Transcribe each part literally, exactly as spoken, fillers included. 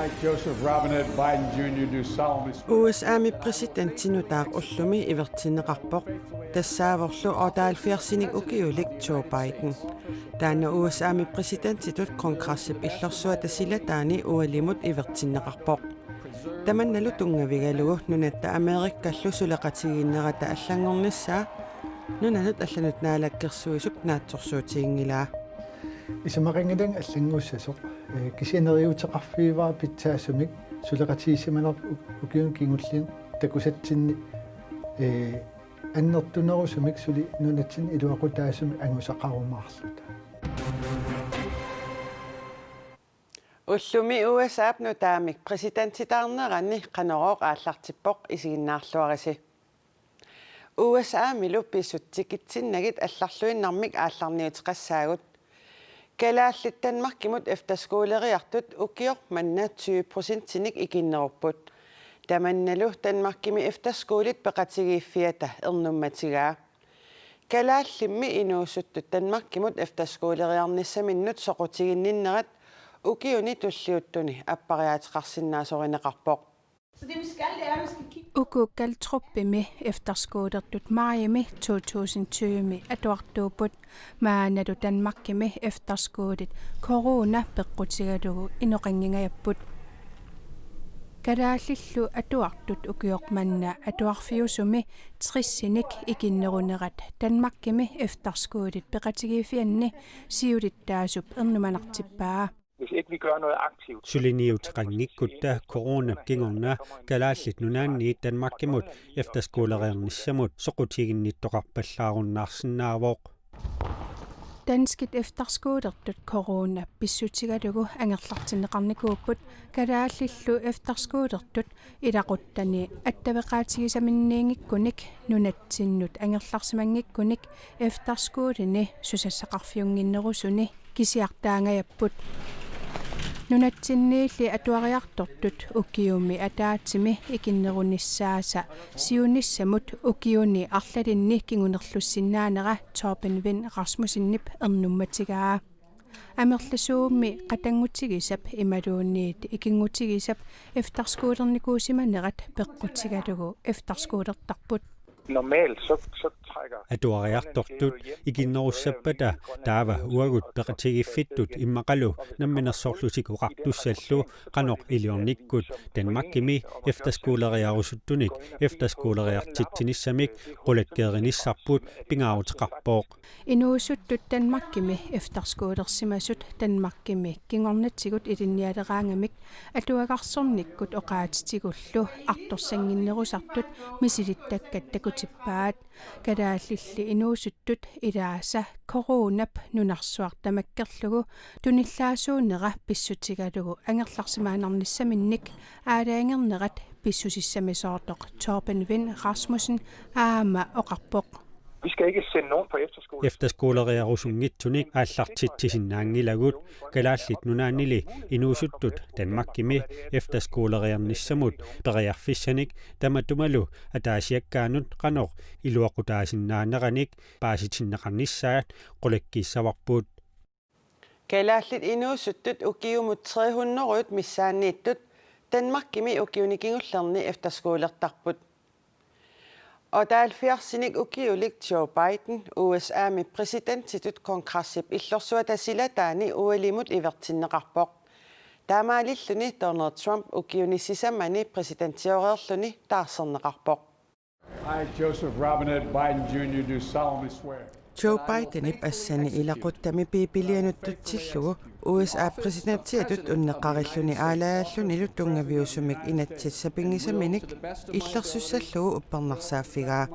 I, Joseph Robinette Biden Junior do solemnly swear. U S A-mi præsidenti nutaaq ullumi ivertinneqarpoq. Tassaavorlu otteoghalvfjerdsinik ukiulik Joe Biden. Taanna U S A-mi præsidentitut kongressip illorsuata silataani ualimut ivertinneqarpoq. Tamannalu tunngavigalugu Nunatta Amerikallu suleqatigiinnerata allanngornissaa nunanut allanut naalakkersuisup naatsorsuutiginngilaa. Isumaqanngilanga allannguussasoq, ee, kisianni neriuuteqarfigaara pitsaasumik suleqatigiissimanerput u-, ukiuni kingullerni takusatsinni, ee, annertunerusumik suli nunatsinni iluaqutaasumik angusaqarumaarluta. Ullumi U S A-p nutaamik præsidentitaarnerani Qanorooq aallartippoq, isiginnaarluarisi. U S A-milu pisut tikitsinnagit allarluinnarmik aallarniuteqassaagut. Kalaallit Danmarkimut efterskoleriartut ukioq manna tyve procentinik ikinnerupput. Tamannalu Danmarkimi efterskolit peqatigiiffiata ernummatigaa. Kalaallimmi inuusuttut Danmarkimut efterskoleriarnissaminnut soqutiginninnerat ukiuni tulliuttuni appariaateqarsinnaasorineqarpoq. Så det vi skal, det er, at vi skal kigge. Uku Galtrupimi efterskolertut maajimi to tusind tyvemi atuartuupput, maannalu Danmarkimi efterskolit corona peqqutigalugu inoqanngingajapput. Kalaallillu atuartut ukioq manna atuarfiusumi tresinik ikinnerunerat Danmarkimi efterskolit peqatigiiffianni siulittaasup ernumanartippaa. Hvis ikke vi gør noget aktivt. Suliniuteqanngikkutta coronap kingorna Kalaallit Nunaanni Danmarkimut efterskoleriarnissamut soqutiginnittoqarpallaarunnaarsinnaavoq. Danskit efterskolertut corona pissutigalugu angerlartinneqarnikuupput kalaallillu efterskolertut ilaquttani attaveqaatigisaminniinngikkunik nunatsinnut angerlarsimanngikkunik efterskolini susassaqarfiunnginnerusuni kisiartaangajapput. Nunatsinniilli atuariartortut ukiumi ataatsimi ikinnerunissaasa siunissamut ukiuni arlalinni kingunerlussinnaanera Torben Wind Rasmussenip ernummatigaa. Amerlasuumi qatanngutigisap imaluunniit ikinngutigisap efterskolernikuusimanerat peqqutigalugu efterskolertarput. Normalt så, så trækker... Atuariartortut ikinnerussappata taava uagut peqatigiiffittut immaqalu Namminersorlutik Oqartussallu qanoq iliornikkut Danmarkimi efterskoleriarusuttunik efterskoleriartitsinissamik qulakkeerinissarput pingaaruteqarpoq. Inuusuttut Danmarkimi efterskolersimasut Danmarkimi kingornatigut ilinnialeraangamik atuagarsornikkut oqaatsitigullu artorsannginnerusartut misilittakkat takutippaat. Kalaallilli inuusuttut ilaasa coronap nunarsuaq tamakkerlugu tunillaasuunera pissutigalugu angerlarsimaannarnissaminnik aalajangernerat pissusissamisoortoq Torben Wind Rasmussen aamma oqarpoq. Vi skal ikke sende nogen på efterskole. Efterskoleriarusunngitsunik aallartitsisinnaanngilagut. Kalaallit Nunaannili inuusuttut Danmarkimi efterskoleriarnissamut periarfissanik tamatumalu ataasiakkaanut qanoq iluaqutaasinnaaneranik paasitinneqarnissaat qulakkiissavarput. Kalaallit inuusuttut ukiumut tre hundrede missaanniittut Danmarkimi ukiuni kingullerni efterskolertarput. Otteoghalvfjerdsinik ukiulik Joe Biden U S A-mi præsidentitut kongressip illorsuata silataani ualimut ivertinneqarpoq. Taamaalilluni Donald Trump ukiuni sisamani præsidenteereerluni taarserneqarpoq. I, Joseph Robinette Biden Junior do solemnly swear. Joe Bidenip assani ilaquttami Biibilianut tutsillugu U S A-p præsidentiatut unneqqarilluni aalajaallunilu tunngaviusumik inatsit sapinngisaminik illersussallugu uppernarsaaffigaa.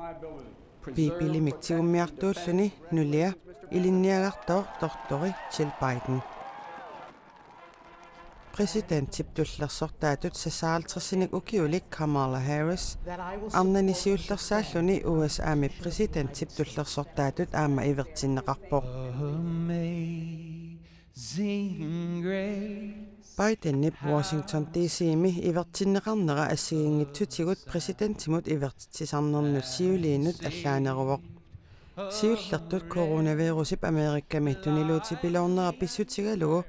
Biibilimik tigummiartuulluni nulia ilinniagartooq tohtori Jill Biden. Præsidentip tullersortaatut seksoghalvtredsinik ukiulik Kamala Harris arnani siullersaalluni U S A-mi præsidentip tullersortaatut aamma ivertinneqarpoq. Bidenip Washington D C-mi ivertinneqarnera assigiinngitsutigut præsidentimut ivertitsisarnernut siuliinut allaaneruvoq. Siullertut coronavirusip Amerikami tuniluutipiloornera pissutigalugu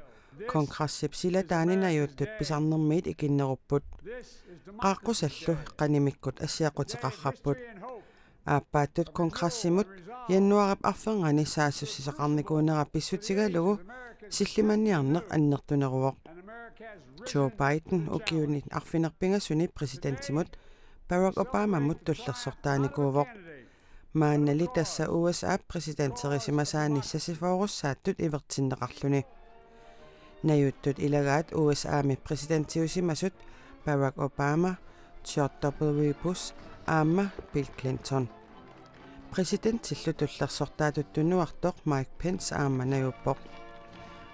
Kongressip silataani najuuttut pisarnermiit ikinnerupput. Qaaqqusallu qanimikkut assiaquteqarrapput. Aappaattut kongressimut januaarip arfernganni saassussisaqarnikuunera pissutigalugu sillimanniarneq annertuneruvoq. Joe Biden ukiuni arfineq-pingasuni præsidentimut Barack Obamamut tullersortaanikuuvoq. Maannali tassa U S A-p præsidenterisimasaani seksogfyrre-ssaattut ivertinneqarluni. Najuuttut ilagaat U S A-mi præsidentiusimasut Barack Obama, George W. Bush aamma Bill Clinton. Præsidentillu tullersortaatut tunuartoq Mike Pence aamma najuuppoq.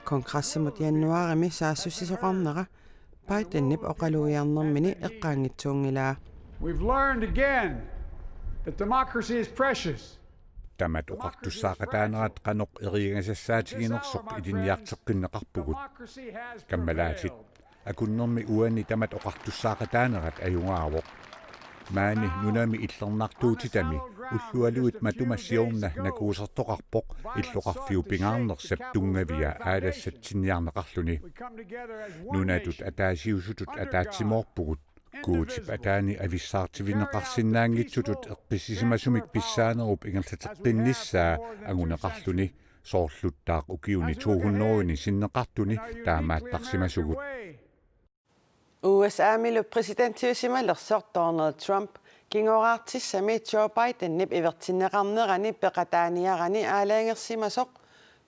Kongressimut januaarimi saassussisoqarnera Bidenip oqalugiarnermini eqqaanngitsuunngilaa. We've learned again that democracy is precious. Tamat oqartussaaqataanerat qanoq eriagasassaatiginersoq ilinniarteqqinneqarpugut. Kammalaatit. Akunnermi uani tamat oqartussaaqataanerat ajugaavoq. Maani nunami illernartuutitami ullualuit matuma siorna nakuusertoqarpoq illoqarfiup pingaarnersap tunngavia aalassatsiniarneqarluni. Nunatut ataasiusutut ataatsimoorpugut. Guutip ataani avissaartivineqarsinnaanngitsutut eqqissisimasumik pissaanerup ingerlateqqinnissaa anguneqarluni, soorluttaaq ukiuni to hundrede-ni sinneqartuni taamaattarsimasugut. U S A-milu præsidentiusimalersoq Donald Trump kingoraartissami Joe Bidenip ivertinneqarnerani peqataaniarani aalajangersimasoq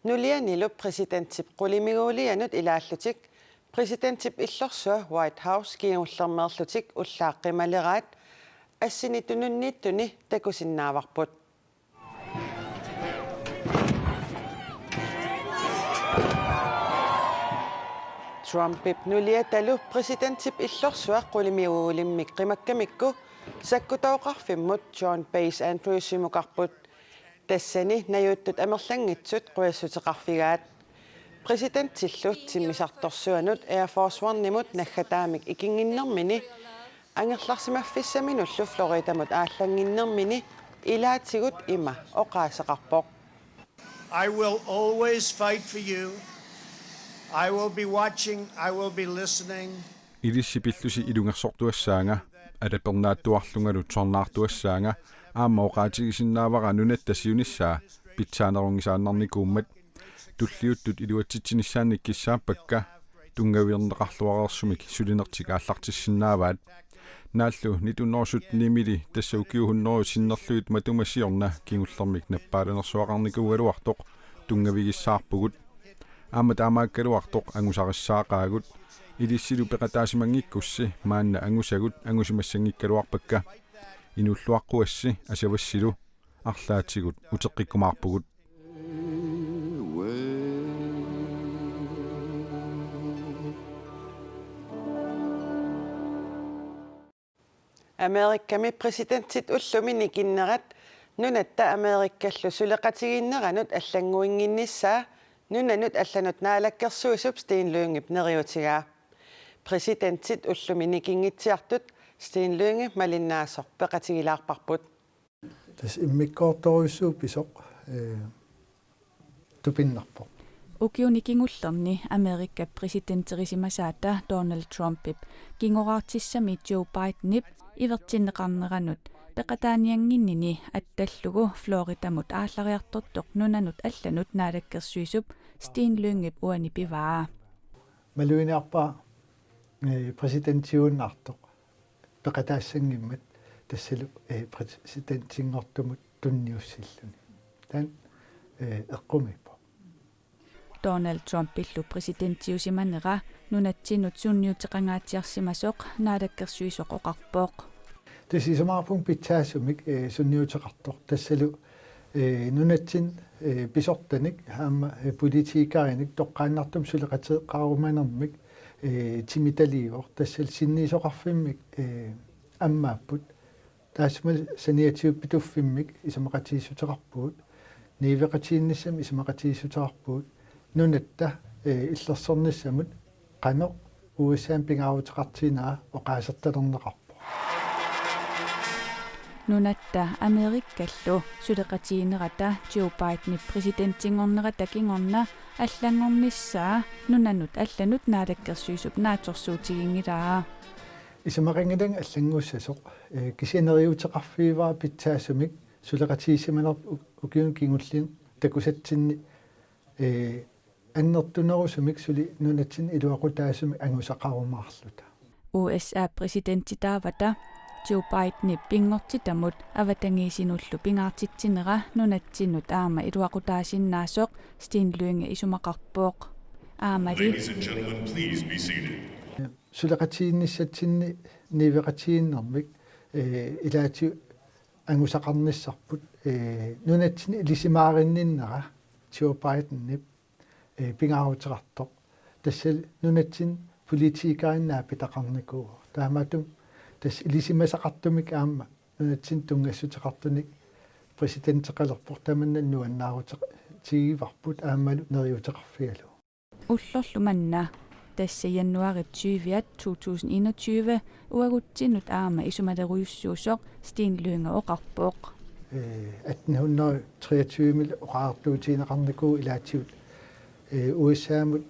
nulianilu præsidentip qulimiguulianut ilaallutik præsidentip illorsua White House kingullermeerlutik ullaaqqimmaleraat assini tununniittuni takusinnaavarput. Trumpip nuliatalu præsidentip illorsua qulimiguulimmik qimakkamikku sakkutooqarfimmut John Bass Andrewsimukarput. Tassani najuuttut amerlanngitsut qujassuteqarfigaat. Præsidentillu timmisartorsuanut Air Force One-imut naggataamik ikinnginnermini angerlarsimaffissaminullu Floridamut aallannginnermini ilaatigut ima oqaaseqarpoq. I will always fight for you. I will be watching. I will be listening. Ilissi pillusi ilungersortuassaanga, alapernaattuarlungalu tusarnaartuassaanga, aamma oqaatigisinnaavara nunatta siunissaa pitsaanerunngisaannarnikuummat. Tulliuttut iluatsitsinissaannik kissaappakka, tunngavigineqarluareersumik sulinertik aallartissinnaavaat. Naallu nitten hundrede sytten-imili tassa ukiut hundrede sinnerlugit matuma siorna kingullermik nappaalanersuaqarnikuugaluartoq tunngavigissaarpugut. Aamma taamaakkaluartoq angusarissaaqaagut, ilissilu peqataasimanngikkussi maanna angusagut angusimassanngikkaluarpakka. Inuulluaqquassi asavassilu arlaatigut uteqqikkumaarpugut. Amerikami præsidentit ullumi nikinnerat nunatta Amerikallu suleqatigiinneranut allannguinnginnissaa nunanut allanut naalakkersuisup Stine Lyngep neriuutigaa. Præsidentit ullumi nikinngitsiartut Stine Lynge malinnaasoq peqatigilaarparput. Tassa immikkoortorujussuuvoq pisoq, ee, tupinnarpoq. Ukiuni kingullerni Amerikap præsidenterisimasaata Donald Trumpip kingoraartissami Joe Bidenip ivertinneqarneranut peqataaniannginnini attallugu Floridamut aallariartortoq nunanut allanut naalakkersuisup Stine Lyngep uani pivaa. Maluginiarpara, ee, præsidentiuinnartoq peqataassanngimmat tassalu, ee, præsidentinngortumut tunniussilluni. Taanna, ee, eqqumiippoq. Donald Trumpillu præsidentiusimanera nunatsinnut sunniuteqangaatsiarsimasoq naalakkersuisoq oqarpoq. Tassa isumaqarpunga pitsaasumik, ee, sunniuteqartoq tassalu, ee, nunatsinni, ee, pisortanik aamma, ee, politikerinik toqqaannartumik suleqateeqqaarumanermik, ee, timitaliivoq tassalu sinniisoqarfimmik, ee, ammaapput. Taassumalu saniatigut pituffimmik isumaqatigiissuteqarpugut, niueqatigiinnissamik isumaqatigiissuteqarpugut, nunatta, ee, illersornissamut qanoq U S A-mik pingaaruteqartiginera oqaasertalerneqarpoq. Nunatta Amerikkallu suleqatigiinnerata Joe Bidenip præsidentinngornerata kingorna allanngornissaa nunanut allanut naalakkersuisup naatsorsuutiginngilaa. Isumaqanngilanga allanngussasoq, eh, kisianni neriuuteqarfigivara pitsaasumik suleqatigiissimanerput u-, ukiuni kingullerni takusatsinni, eh, annertunerusumik suli nunatsinni iluaqutaasumik angusaqarumaarluta. U S A-p præsidentitaavata Joe Bidenip pinngortitamut avatangiisinullu pingaartitsinera nunatsinnut aamma iluaqutaasinnaasoq Stine Lynge isumaqarpoq. Aammali Ladies and gentlemen, please be seated. Suleqatigiinnissatsinni niueqatigiinnermik, eh, ilaatigut angusaqarnissarput, eh, nunatsinni ilisimaarinninnera Joe Bidenip, eh, pingaaruteqartoq. Tassa nunatsinni politikerinnaat pitaqarnikuuvoq. Taamaattumik tassa ilisimasaqartumik aamma nunatsinni tunngassuteqartunik præsidenteqalerpoq, tamanna nuannaarutigivarput aammalu neriuuteqarfigalugu. Ullorlu manna, tassa januaarip tyviat to tusind enogtyve, uagutsinnut aamma isumalerujussuusoq Stine Lynge oqarpoq. Eh, atten hundrede treogtyve-milu oqariartuutigineqarnikuuvoq ilaatigut, eh, U S A-mut,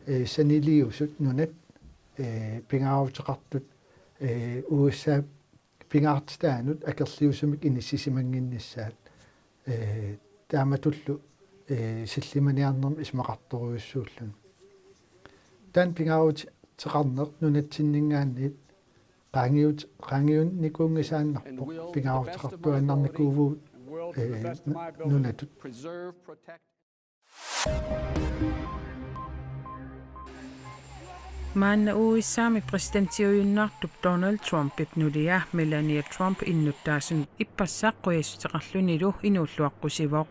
eh, saniliusut nunat, eh, pingaaruteqartut, eh, U S A pingaartitaanut akerliusumik inissisimannginnissaat, eh, taamatullu, eh, sillimaniarnermi isumaqartorujussuulluni. Taanna pingaaruteqarneq nunatsinninngaanniit qaangiut-, qaangiunnikuunngisaannarpoq, pingaaruteqartuaannarnikuuvugut, eh, nunatut. Maanna U S A-mi præsidentiujunnaartup Donald Trumpip nulia Melania Trump innuttaasunut ippassaq qujassuteqarlunilu inuulluaqqusivoq.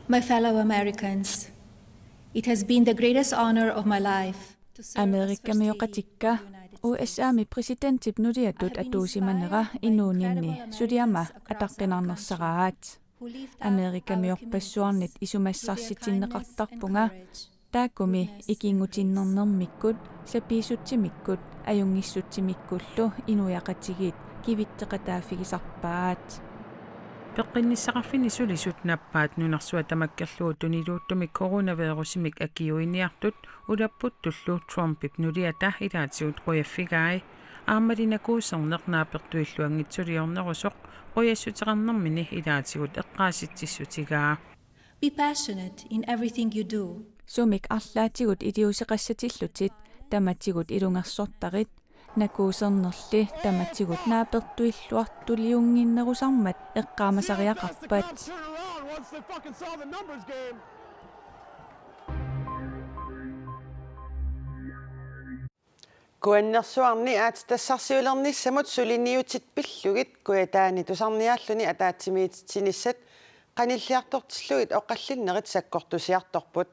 My fellow Americans, it has been the greatest honor of my life to serve as First Lady of the Amerikamiooqatikka, United States. U S A-mi præsidentip nuliatut atuusimanera inuuninni suliama ataqqinarnersaraat. Amerikamiorpassuarnit isumassarsitinneqartarpunga, taakkumi ikinngutinnernermikkut, sapiissutsimikkut, ajunngissutsimikkut-lu inuiaqatigiit kivitseqataaffigisarpaat. Peqqinnissaqarfinni sulisut nappaat nunarsuaq tamakkerlugu tuniluuttumik coronavirusimik akiuiniartut ulapputtullu Trumpip nuliata ilaatigut qujaffigai. Aammali nakuuserneq naapertuilluanngitsuliornerusoq qujassuteqarnermini ilaatigut eqqaasitsissutigaa. Be passionate in everything you do. Sumik arlaatigut iliuuseqassatillutit, tamatigut ilungersortarit, nakuusernerli tamatigut naapertuilluartuliunnginnerusarmat eqqaamasariaqarpat. Kuannersuarni aatsitassarsiulernissamut suliniutit pillugit Kujataani tusarniaalluni ataatsimiititsinissat qanilliartortillugit oqallinnerit sakkortusiartorput.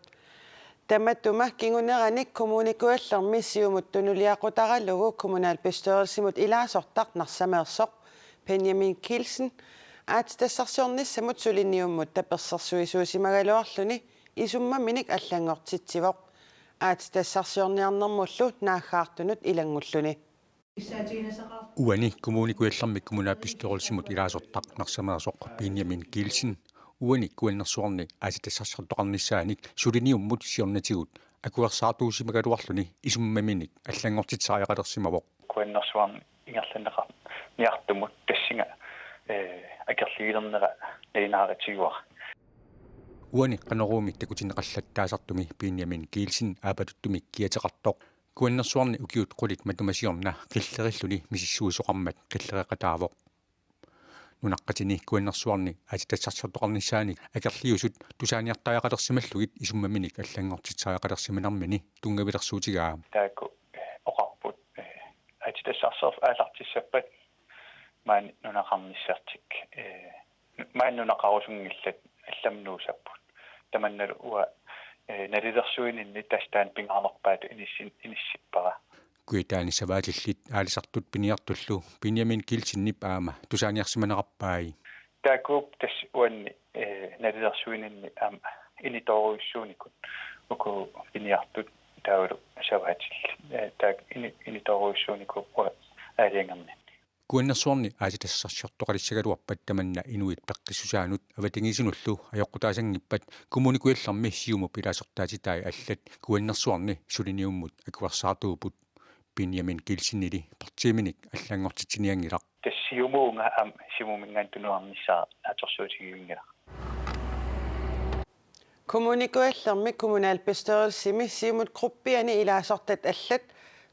Tamatuma kinguneranik Kommune Kujallermi Siumut tunuliaqutaralugu kommunalbestyrelsimut ilaasortaq Narsameersoq Benjamin Kielsen aatsitassarsiornissamut suliniummut tapersersuisuusimagaluarluni isummaminik allanngortitsivoq. Aatsitassarsiorniarnermullu naaggaartunut ilanngulluni. Uani Kommune Kujallermi kommunalbestyrelsimut ilaasortaq Narsameersoq Benjamin Kielsen uani Kuannersuarni aatsitassarsiortoqarnissaanik suliniummut siornatigut akuersaartuusimagaluarluni isummaminik allanngortitseriaqalersimavoq. Kuannersuarni ingerlanneqarniartumut tassunga, eh, akerliulernera nalunaarutigaara. Uani Qanoruumi takutinneqallattaasartumi Benjamin Kielsen aapaluttumik kiateqartoq Kuannersuarni ukiut qulit matuma siorna qillerilluni misissuisoqarmat qillereqataavoq. Nunaqqatini Kuannersuarni aatsitassarsiortoqarnissaanik akerliusut tusaaniartariaqalersimallugit isummaminik allanngortitseriaqalersimanermini tunngavilersuutigaa. Taakku, eh, oqarput, eh, aatsitassarsiorfik aallartissappat maani nunaqarnissartik, eh, maani nunaqarusunngillat allamut nuusapput. Tamannalu uanga, eh, nalilersuininni tassa taanna pingaarnerpaatut inissin-, inissippara. Kujataani savaatillit aalisartut piniartullu Benjamin Kielsenip aamma tusaaniarsimanerarpai. Taakkuupput tassa uanni, eh, nalilersuininni aamma initoorujussuunikut uku piniartut taavalu savaatillit, eh, taakku ini-, initoorujussuunikuupput uanga aalajangerninni. Kuannersuarni aasitassarsiortoqalissagaluarpat tamanna inuit peqqissusaannut avatangiisinullu ajoqutaasanngippat Kommune Kujallermi Siumup ilaasortaatitai allat Kuannersuarni suliniummut akuersaartuupput. Benjamin Kielsenili partiiminik allanngortitsinianngilaq. Tassa Siumup uunga aamma Siumuminngaanniit tunuarnissaa naatsorsuutigivinngilaq. Kommune Kujallermi kommunalbestyrelsimi Siumut gruppiani ilaasortat allat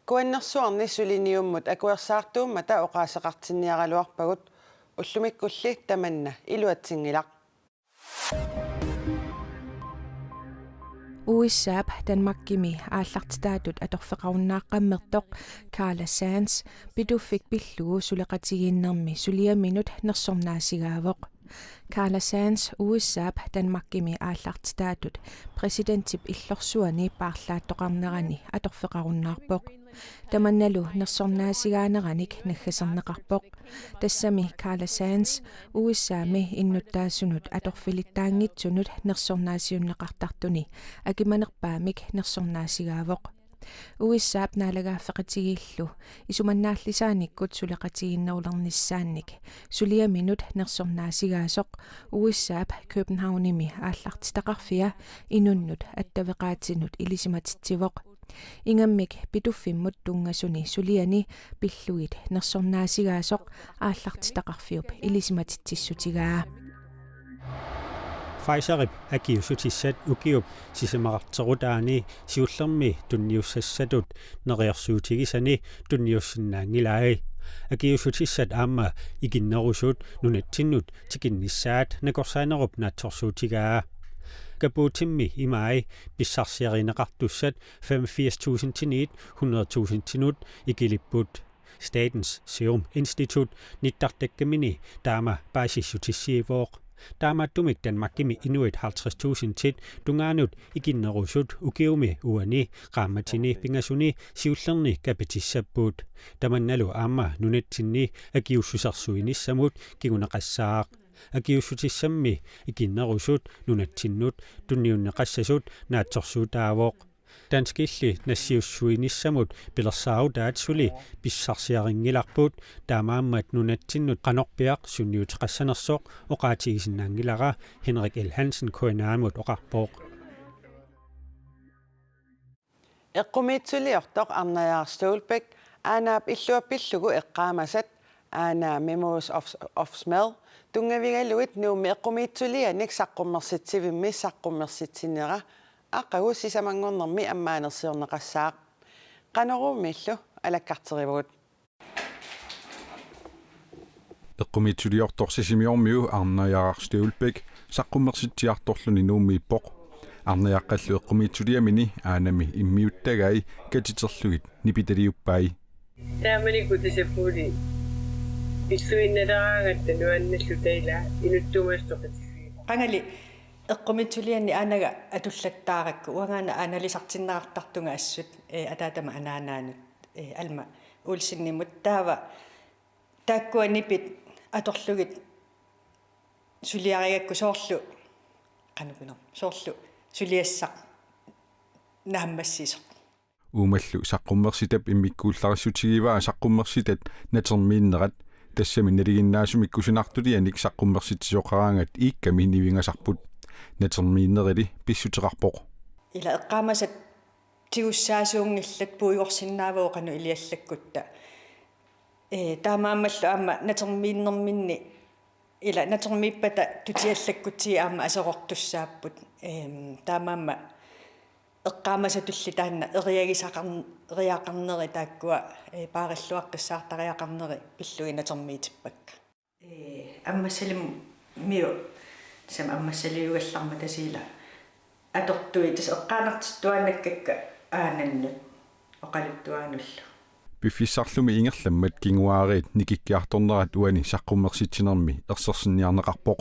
Kuannersuarni suliniummut akuersaartuummata oqaaseqartinniaraluarpagut, ullumikkulli tamanna iluatsinngilaq. U S A-p Danmarkimi aallartitaatut atorfeqarunnaaqqammertoq Carla Sands Pituffik pillugu suleqatigiinnermi suliaminut nersornaasigaavoq. Carla Sands U S A-p Danmarkimi aallartitaatut præsidentip illorsuani paarlaattoqarnerani atorfeqarunnaarpoq. Tamannalu nersornaasigaaneranik naggaserneqarpoq. Tassami Carla Sands U S A-mi innuttaasunut atorfilittaanngitsunut nersornaasiunneqartartuni akimanerpaamik nersornaasigaavoq. U S A-p naalagaaffeqatigiillu isumannaallisaanikkut suleqatigiinnerulernissaannik suliaminut nersornaasigaasoq U S A-p Københavnimi aallartitaqarfia inunnut attaveqaatinut ilisimatitsivoq. Ingammik Pituffimmut tunngasuni suliani pillugit nersornaasigaasoq aallartitaqarfiup ilisimatitsissutigaa. Pfizerip akiuussutissat ukiup sisamaqarterutaani siullermi tunniussassatut neriorsuutigisani tunniussinnaanngilai. Akiuussutissat aamma ikinnerusut nunatsinnut tikinnissaat nakorsaanerup naatsorsuutigaa. Kapuutimmi imai pissarsiarineqartussat femogfirs tusindinit hundrede tusindinut ikilipput. Statens Serum Institut nittartakkamini taama paasissutissiivoq. Taamaattumik Danmarkimi inuit halvtreds tusindit tungaanut ikinnerusut ukiumi uani qaammatini pingasuni siullerni kapatissapput. Tamannalu aamma nunatsinni akiuussusersuinissamut kinguneqassaaq. Akiuussutissammi ikinnerusut nunatsinnut tunniunneqassasut naatsorsuutaavoq. Danskilli nassiussuinissamut pilersaarutaat suli pissarsiarinngilarput, taamaammat nunatsinnut qanorpiaq sunniuteqassanersoq oqaatigisinnaanngilara, Henrik L. Hansen K N R-mut oqarpoq. Eqqumiitsuliortoq Arnajaraq Støvlbæk aanaap illuat pillugu eqqaamasat Aana Memories of, of Smell tunngavigalugit Nuummi eqqumiitsulianik saqqummersitsivimmi saqqummersitsinera aqagu sisamanngornermi ammaanersiorneqassaaq. Qanoruumillu alakkarterivugut. Eqqumiitsuliortoq Sisimiormiu Arnajaraq Støvlbæk saqqummersitsiartorluni Nuummiippoq. Arnajaqqallu eqqumiitsuliamini aanami immiuttagai katiterlugit nipitaliuppai. Taamanikkut tasapuuli pissuinnaleraangatta nuannalluta ila inuttumasoqatigiga. Qangali eqqumiitsulianni aanaga atullattaarakku, uangaana aanalisartinneqartartunga assut, ee, ataatama anaanaanut, ee, Alma Olsenimut, taava taakkua nipit atorlugit suliarigakku soorlu, qanoq-una, soorlu suliassaq naammassisoq. Uumallu saqqummersitap immikkuullarissutigivaat saqqummersitat natermiinnerat, tassami nalinginnaasumik kusanartulianik saqqummersitsisoqaraangat iikkami nivingasarput. Natermiinnerili pissuteqarpoq. Ila eqqaamasat tigussaasuunngillat, puigorsinnaavagut qanoq iliallakkutta. Ee, taamaammallu aamma natermiinnerminni, ila natermiippata tutiallakkutsigit aamma aserortussaapput. Eem, taamaammat eqqaamasatulli taanna eriagisaqarn-, eriaqarneri taakkua, ee, paarilluaqqissaartariaqarneri pillugit natermiitippakka. Ee, Ammassalimmiu, tassami Ammassaliugallarmata tassa ila atortui, tassa eqqaanartittuaannakkakka aanannut oqaluttuaanullu. Piffissarlumi ingerlammat kinguaariit nikikkiartornerat uani saqqummersitsinermi ersersinniarneqarpoq.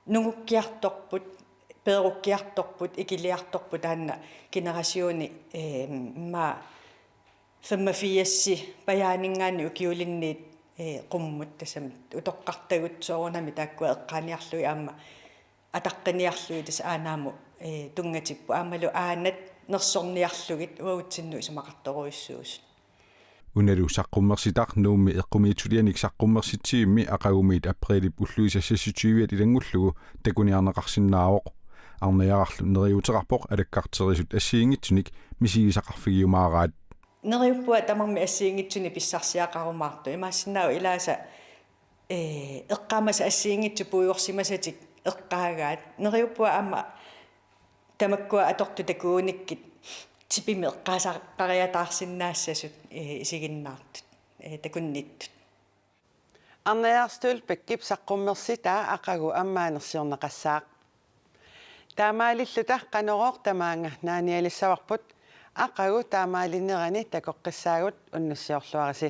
Nungukkiartorput, peerukkiartorput, ikiliartorput taanna generationi, ee, immaqa femogfirs pajaaninngaanniit ukiulinniit, ee, qummut, tassami utoqqartagut soorunami taakkua eqqaaniarlugit aamma ataqqiniarlugit tassa aanaamut, ee, tunngatipput, aammalu aanat nersorniarlugit uagutsinnut isumaqartorujussuusut. Unalu saqqummersitaq Nuummi eqqumiitsulianik saqqummersitsivimmi aqagumiit aprilip ulluisa seksogtyviat ilanngullugu takuniarneqarsinnaavoq. Arnajararlu neriuuteqarpoq alakkarterisut assigiinngitsunik misigisaqarfigiumaaraat. Neriuppunga tamarmik assigiinngitsunik pissarsiaqarumaartut. Imaassinnaavoq ilaasa, ee, eqqaamasat assigiinngitsut puigorsimasatik eqqaagaat. Neriuppunga aamma tamakkua atortut takugunikku tipimik eqqaasaqqariataassinnaassasut, ee, isiginnaartut, ee, takunnittut. Arnajararsuaq Pekkip saqqummersitaa aqagu ammaanersiorneqassaaq. Taamaalilluta Qanorooq tamaanga naanialissavarput, aqagu taamaalinerani takoqqissaagut, unnussiorluarisi.